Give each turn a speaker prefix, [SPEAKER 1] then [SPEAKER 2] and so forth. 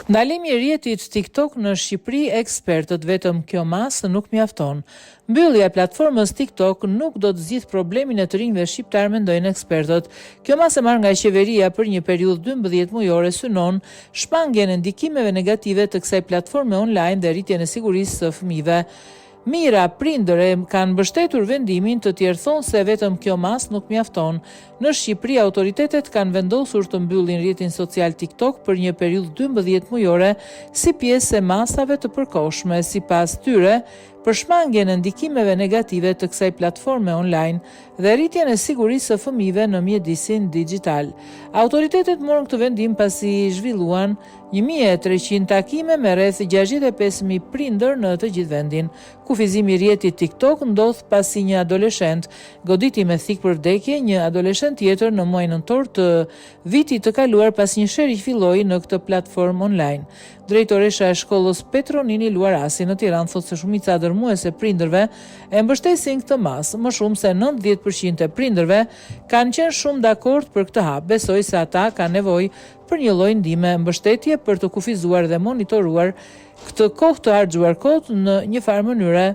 [SPEAKER 1] Ndalimi i rrjetit TikTok në Shqipëri, ekspertët vetëm kjo masë nuk mjafton. Mbyllja e platformës TikTok nuk do të zgjidhë problemin e të rinjve shqiptarë mendojnë ekspertët. Kjo masë e marrë nga qeveria për një periudhë 12 mujore synon shmangien e ndikimeve negative të kësaj platforme online dhe rritjen e sigurisë së fëmijëve. Mijëra prindër e kanë mbështetur vendimin, të tjerë thonë se vetëm kjo masë nuk mjafton. Në Shqipëri, autoritetet kanë vendosur të mbyllin rrjetin social TikTok për një periudhë 12 mujore si pjesë e masave të përkohshme, sipas tyre, për shmangien e ndikimeve negative të kësaj platforme online dhe rritjen e sigurisë së fëmijëve në mjedisin dixhital. Autoritetet morën këtë vendim pasi zhvilluan 1300 takime me rreth 65.000 prindër në të gjithë vendin. Kufizimi i rrjetit TikTok ndodh pasi një adoleshent goditi me thikë për vdekje një adoleshent tjetër në muajin nëntor të vitit të kaluar pas një sherri që filloi në këtë platformë online. Drejtoresha e shkollës Petro Nini Luarasi në Tiranë thotë se shumica dërmuese e prindërve e mbështesin këtë masë. Më shumë se 90% e prindërve kanë qenë shumë dakord për këtë hap. Besoj se ata kanë nevojë për një lloj ndihme, mbështetje për të kufizuar dhe monitoruar këtë kohë të harxhuar kot në një farë mënyre.